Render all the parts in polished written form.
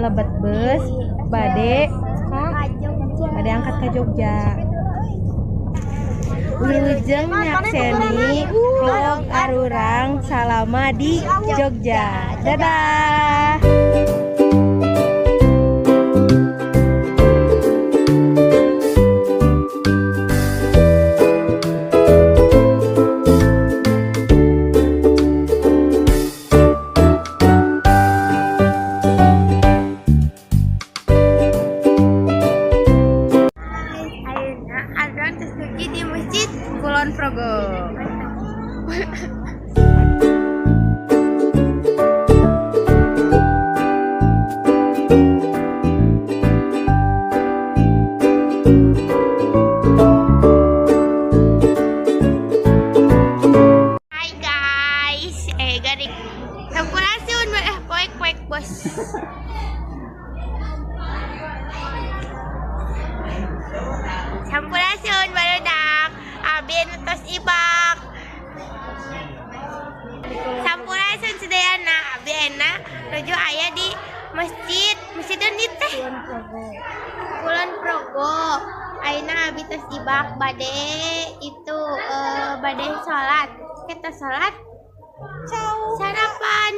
Lebet bus bade bade angkat ke Jogja. Wilujeng nyakseni vlog arurang salama di Jogja. Dadah. Di Masjid Kulon Progo. Hai guys, garing. Sampurasun, poek poek bos. Sampurasun barudak, abi nu tos ibak. Sampurasun sadayana, abi enak nuju aya di masjid, masjid ini teh Kulon Progo. Ayeuna abi tos ibak bade itu bade salat. Kita salat sarapan.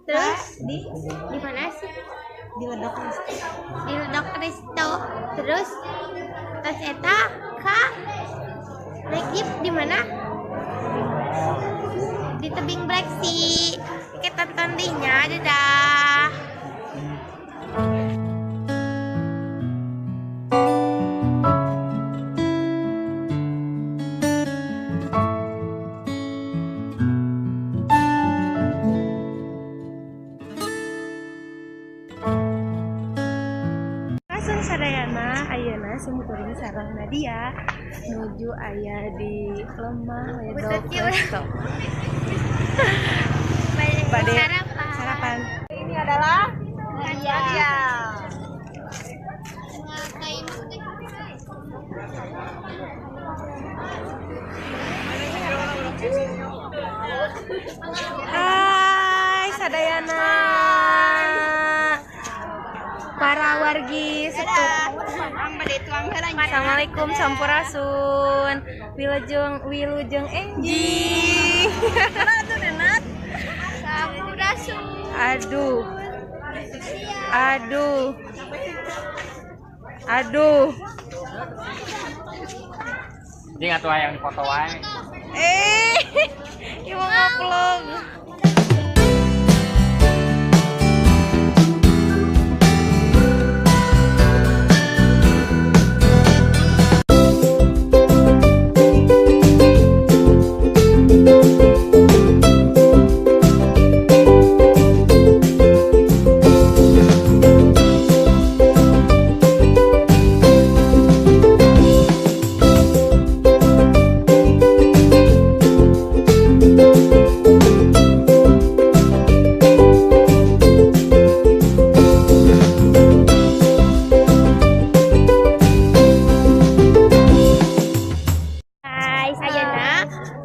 Terus di mana sih? Di Ledok Resto. Di Ledok Resto. Terus tos eta ka naik jeep di mana? Di tebing Breksi. Kita tonton dinya, dadah. Langsung sadayana ayeuna simkuring sareng Nadia nuju aya di Lemah Ledok Resto. Bade sarapan. Ini adalah Nadia. Hai sadayana. Para wargi Assalamualaikum sampurasun. Wilujeng wilujeng enjing. Sampurasun. Aduh. Aduh. Aduh. Jadi atuh hayang dipoto wae. Ieu mau ngupload.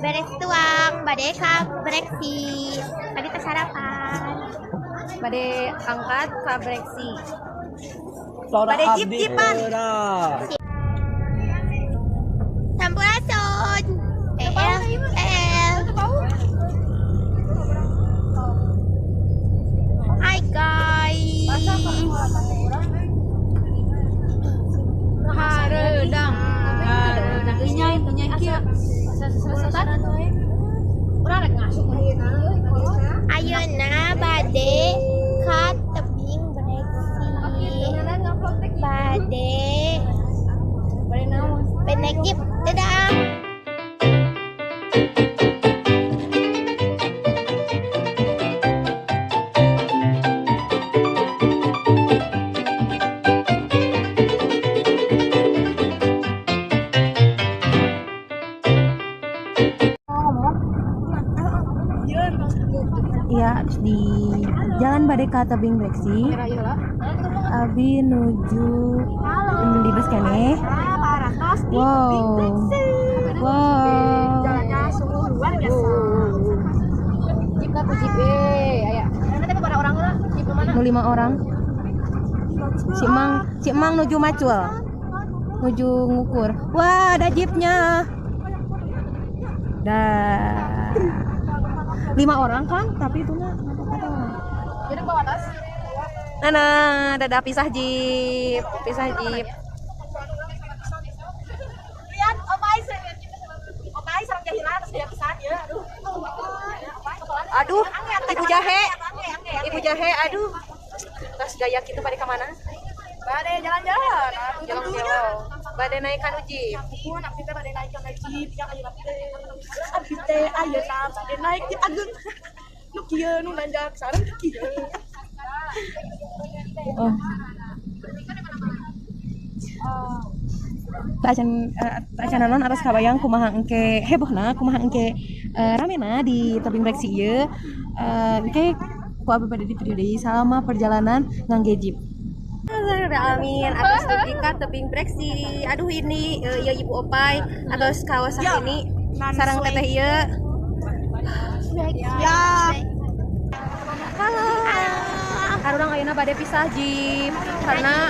Beres tuang, bade ka Breksi. Tadi teh sarapan. Bade angkat ka Breksi. Bade jip-jipan. Sampurasun. El El. Hai guys. Hareudang. Hareudang. Inyai kieu. Ayeuna bade ka tebing Breksi. Bade naik jeep. Dadah. Iya, di Jalan Bade ka Tebing Breksi. Abi nuju di bus keneh. Wow. Wow. Jalannya sungguh luar biasa. Jeep aya. 5 orang. Si Emang nuju macul. Nuju ngukur. Wah, ada jeepnya. Dah. 5 orang kan, tapi itu mah 4 orang. Jadi bawa tas. Nah, dadah pisah jeep, pisah jeep. Lihat, opai sareng jahilan terus pisan ya. Aduh. Aduh, Ibu Jahe. Ibu Jahe, aduh. Terus gaya gitu pada kemana? Bade jalan-jalan. Jalan-jalan. Bade naikkan jeep. Pun abdi teh bade naikkan jeep, yang ayeuna teh. Abdi teh ayeuna bade naik jeep ageung. Nu kieu nu nanjak sareng kieu. Oh. Tak acan naon atas kabayang kumaha engke hebohna, kumaha engke ramena di tebing breksi ieu. Engke ku abi bade di video deui selama perjalanan ngangge jeep. Amin atas dugi ka tebing breksi. Aduh ini ieu Ibu Opai atas kawasan ini sareng teteh ieu. Ya. Halo. Arurang ayeuna bade pisah jeep karena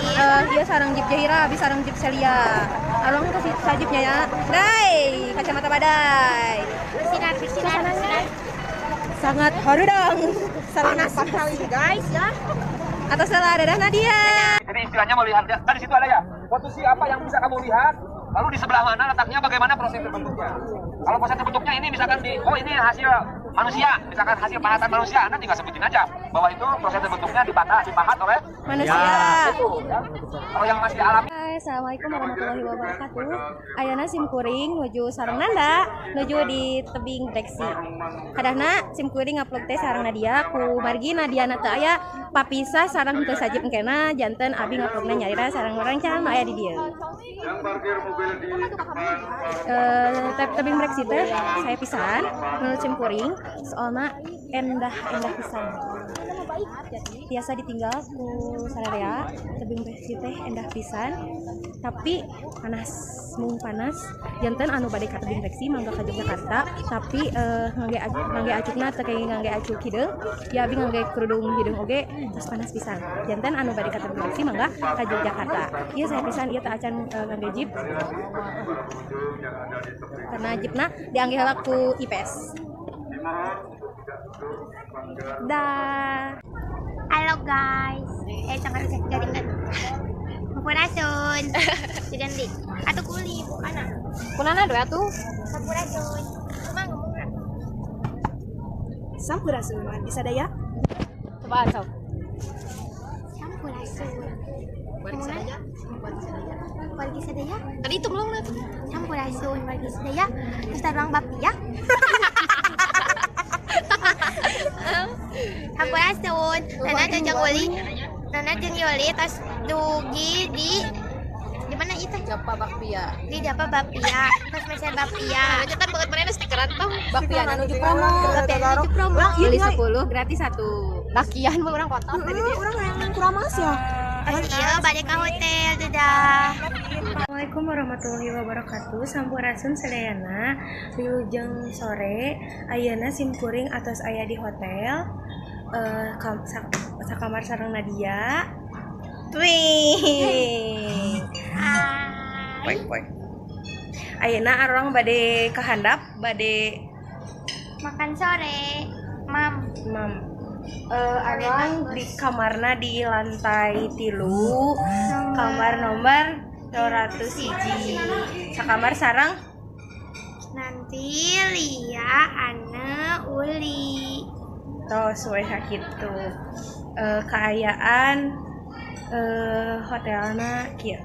ieu sareng jeep Jahira, abi sareng jeep Celia. Arurang kasih sajipnya ya. Dai, kacamata badai. Bersinar, bersinar, bersinar. Sangat harudang. Panas sekali guys ya. Atas salah dadah Nadia. Jadi istilahnya melihat kan di situ ada ya. Posisi apa yang bisa kamu lihat? Lalu di sebelah mana letaknya, bagaimana proses terbentuknya? Kalau proses terbentuknya ini misalkan di, oh ini hasil manusia, misalkan hasil pahatan manusia, Anda tinggal sebutin aja bahwa itu proses terbentuknya dipahat oleh manusia. Ya, itu, ya. Kalau yang masih alami. Hai, assalamualaikum warahmatullahi wabarakatuh. Ayana sim kuring nuju sareng Nanda, nuju di tebing breksi. Kadahna sim kuring ngupload teh sareng Nadia, ku margi Nadia na teu aya papisah sareng henteu sajip engkena janten abi nguploadna nyalira sareng rencana aya di dieu. Tebing breksi teh saya pisan menurut sim kuring soalna endah-endah pisan. Biasa ditinggal ku sararea tebing breksi teh endah pisan tapi panas, mung panas janten anu bade ka tebing breksi mangga ka Yogyakarta tapi ngangge acukna teu kenging ngangge acuk hideung ya abi ngangge kerudung hideung oge terus panas pisan janten anu bade ka tebing breksi mangga ka Yogyakarta. Ieu saya pisan ieu teh acan ngangge jeep karena jeepna diangge heula ku IPS. Dah. Halo guys. Jangan jaringan. Sampurasun. Diganti. Atuh kuli bukan ah. Kunana doa tuh. Sampurasun. Kumaha ngomongna? Sampurasun. Bisa daya? Coba sok. Sampurasun. Wargi sadaya. Wargi sadaya. Wargi sadaya. Tadi itu belum lah tuh. Sampurasun wargi sadaya. Terus taruang bapia. Sampurasun. Nana jeung Uli. Nana jeung Yuli tos dugi di mana itu? Japa Bakpia. Di Japa Bakpia. Terus meser bakpia. Nah, kan banget mana stikeran tuh. Bakpia nuju promo. Bakpia nuju promo. Beli 10 gratis 1. Bakian mah orang kotor tadi dia. Orang yang kuramas ya. Pas ieu balik ka hotel dadah. Assalamualaikum warahmatullahi wabarakatuh. Sampurasun sadayana. Wilujeng sore ayeuna sim kuring atos aya di hotel. Sakamar sareng Nadia. Twing. Hai. Poek. Ayeuna arurang bade kahandap, bade makan sore. Mam. Mam. Arurang di kamarna di lantai 3, kamar nomor 201. Sakamar sareng nanti Lia, Ane, Uli. Tos we sakitu. Kaayaan hotelna kieu.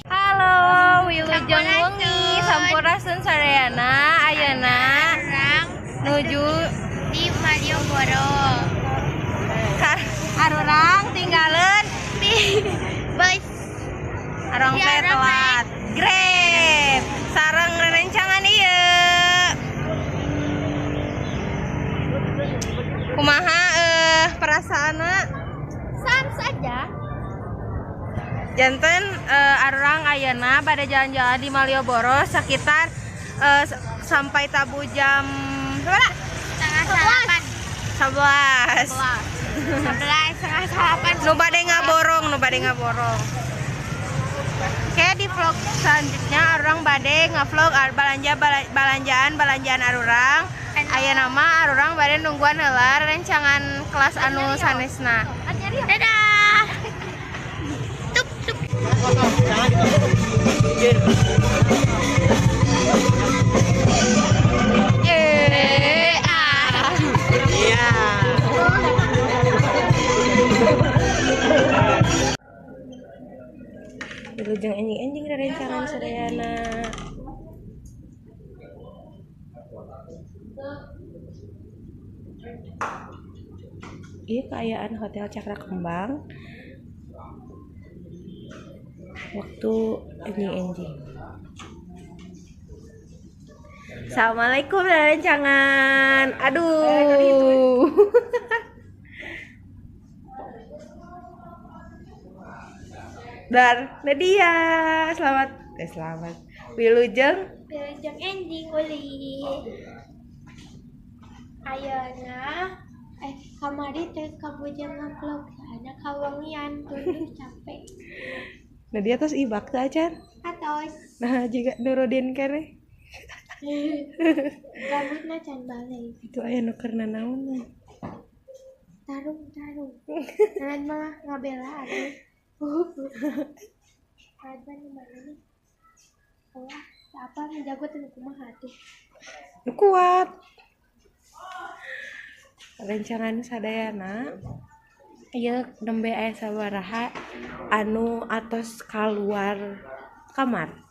Halo, wilujeng wengi, sampurasun sadayana, ayeuna nuju di Malioboro. Arurang tinggalin di bus. Arurang teh telat. Grab sareng rerencangan ieu. Kumaha perasaanna? Sans aja. Janten arurang ayeuna pada jalan-jalan di Malioboro sekitar sampai tabu jam berapa? 10:30. 11:30. Nu bade ngaborong, nu bade ngaborong. Oke, di vlog selanjutnya arurang bade ngevlog balanjaan arurang. Ayeuna mah arurang bade nungguan heula rencangan kelas anu sanesna. Dadah. Tup tup. Wilujeng enjing-enjing rerencangan sadayana. Ieu kaayaan Hotel Cakra Kembang waktu enjing-enjing. Assalamualaikum rerencangan. Aduh. Dar, Nadia, selamat. Wilujeng. Wilujeng enjing uli. Ayeuna kamari teh kabujeng ngevlog soalnya kawengian tunduh capek. Nadia tos ibak teh acan? Atos. Nah, jiga Nurudin keneh. Rambutna can balik. Itu aya nu keur nanaon. Tarung. Lain malah ngabela aduh. Ada di mana nih? Wah, apa menjago teu kumaha atuh. Nu kuat. Rencangan sadayana ieu nembe aya sabaraha anu atos kaluar kamar.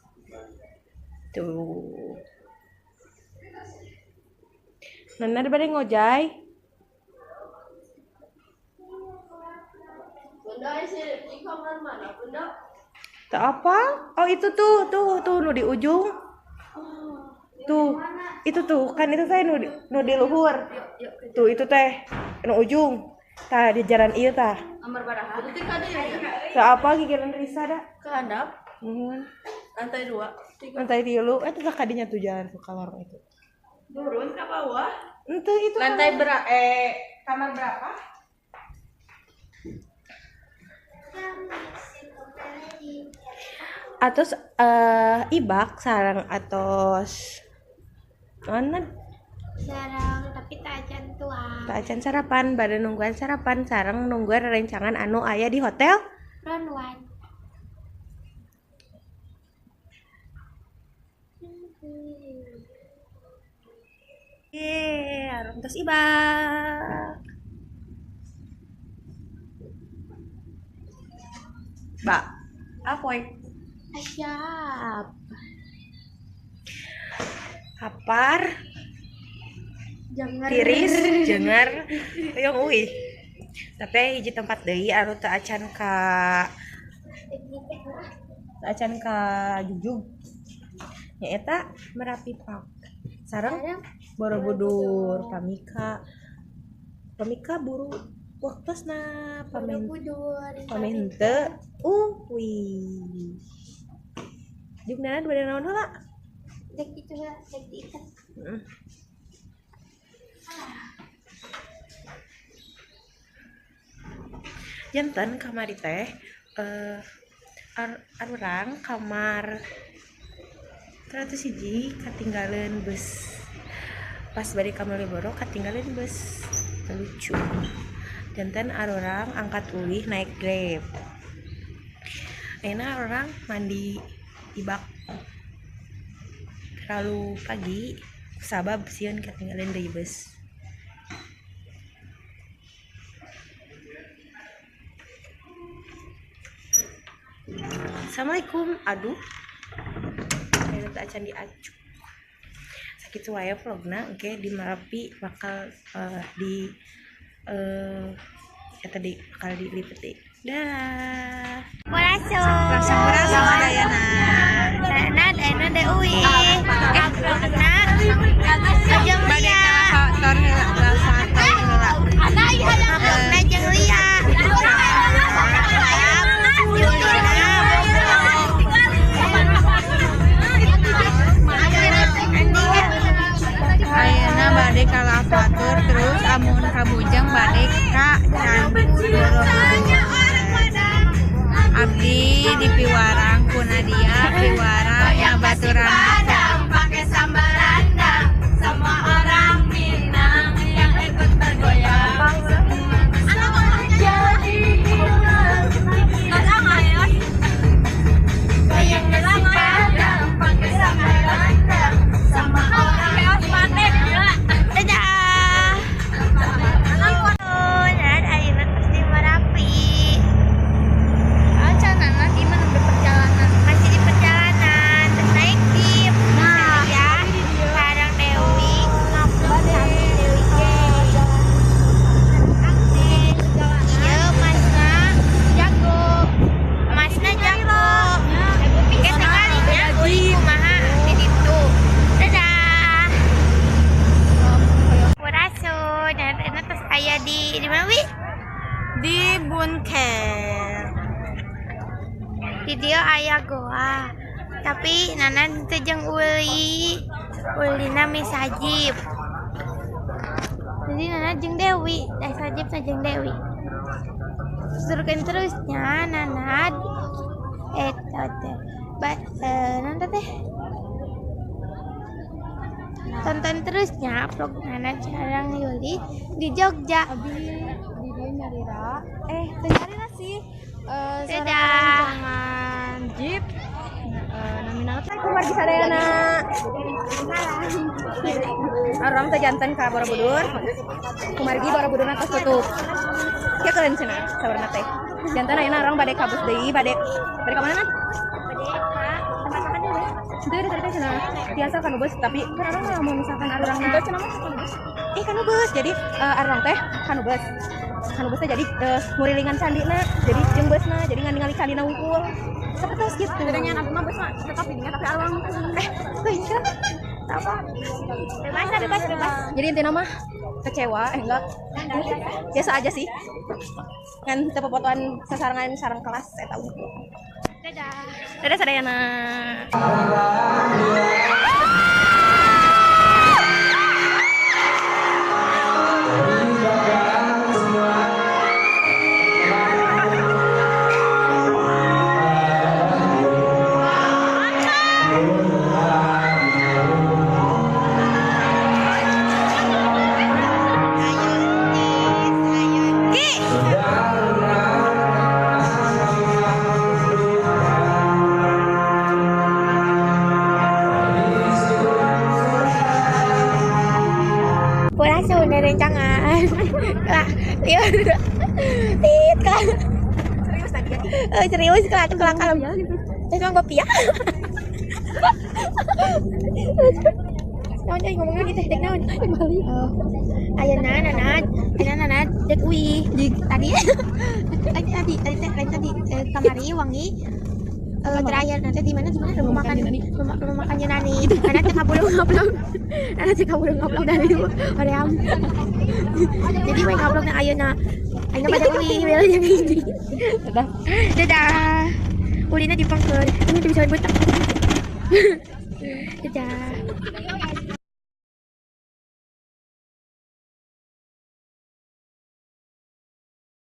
Tuh. Nana bade ngojay. Bunda di kamar mana, Bunda? Tak apa? Oh, itu tuh nu di ujung. Tuh, itu tuh kan itu teh nu di luhur. Tuh itu teh nu ujung. Tah di jalan ieu tah. Kamar baraha. Tak apa gigireun Risa da? Ke handap. Nuhun. Lantai 2, 3. Lantai 3. Eta tah kadinya tuh jalan ke lorong itu. Turun ke bawah. Henteu itu. Lantai kamar berapa? Atos ibak sarang atos mana sarang tapi tak acan tuang tak acan sarapan bade nungguan sarapan sarang nungguan rencangan anu aya di hotel Ronwan. Yeay, arung tos ibak. Ba, apoy. Siap. Kapar. Jangan. Tiris, jengar, hoyong uih. Tapi hiji tempat deui anu teu acan ka Jugjug. Nyaeta Merapi Park. Sareng Borobudur, Pamika. Pamika buru waktosna pamen teu uwi. Juk nana bade naon heula? Dek itu heula, dek diikat. Heeh. Janten kamari teh arurang kamar 101 katinggaleun bus. Pas bade ka Malioboro katinggaleun bus. Lucu. Janten arurang angkat uwih naik Grab. Ayeuna arurang mandi ibak terlalu pagi sabab sieun katinggaleun deui bus. Assalamualaikum. Aduh, ayeuna teh acan diacuk. Sakitu wae vlogna engke di Merapi bakal di eta di bakal dilipet deui. Dah. Sampurasun sadayana. Nah, ayeuna deui uwi. Nah, jeung Lia. Nah, jeung Lia. Julina Bade ka Lavatur terus amun ka Bujang bade ka Candi Borobudur. Abdi di Piwarang ku Nadia, Piwarang ngabaturan. Pakai sambal rendang, semua orang Minang yang ikut bergoyang. Goyang nasi padang, pakai sambal rendang, sama orang Minang. Dadah. Dan ayeuna tos di Merapi. Acan nanti mana di perjalanan. Masih di perjalanan, terus naik jeep. Nah, ya. Sareng Dewi ngobrol sama Dewi ge. Ieu masna jago. Masna jago. Ke tingalinya uli kumaha di ditu. Dadah. Purasun, dan terus aya di mana wi? Di Bunker. Di dieu aya goa. Tapi Nana teu jeung Uli. Ulina misajib. Jadi Nana jeung Dewi, da sajib na jeung Dewi. Suruhkeun terusnya Nana eta teh. Nana teh. Tonton terusnya vlog Nana sareng Yuli di Jogja. Abi di dieu nyarira. Teu nyarira sih. Dadah. Rencangan jeep. Namina teh kumargi sadayana. Arang teh janten ka Borobudur. Kumargi Borobudurna tos tutup. Kieu keureun cenah sabarna teh. Janten ayeuna arang bade ka bus deui, bade bade ka mana? Bade ka tempat makan dulu. Teu tadi teh cenah tiasa kanu bus, tapi kan arang mah mun misalkan arang teh cenah mah kanu bus. Kanu bus. Jadi arang teh kanu bus. Kanu bus teh jadi murilingan candina, jadi jeung busna, jadi ngan ningali candina wungkul. Seperti gitu. Dengan aku mah bus mah tetap didinya tapi arang teuing kan. Apa? Bebas, bebas, bebas. Jadi intinya mah kecewa, enggak. Biasa aja sih. Kan teu popotoan sasarengan sareng kelas eta unggul. Dadah. Dadah sadayana. Rencangan lah liur tit kan serius tadi ya serius kelak kelak kalem terus emang kopi ya naon euy ngomongna gitu dek naon bali ayeuna nana ayeuna nana dek uih tadi tadi tadi teh lain tadi kamari wangi terakhir nanti di mana rumah makan rumah makan Yunani. Nana teh kaburu ngablog. Nana teh kaburu ngablog dari hoream. Jadi we ngablog na ayeuna. Ayeuna pada uih we jeung ini. Dadah. Dadah. Ulina dipangkeun. Ini bisa buta. Dadah.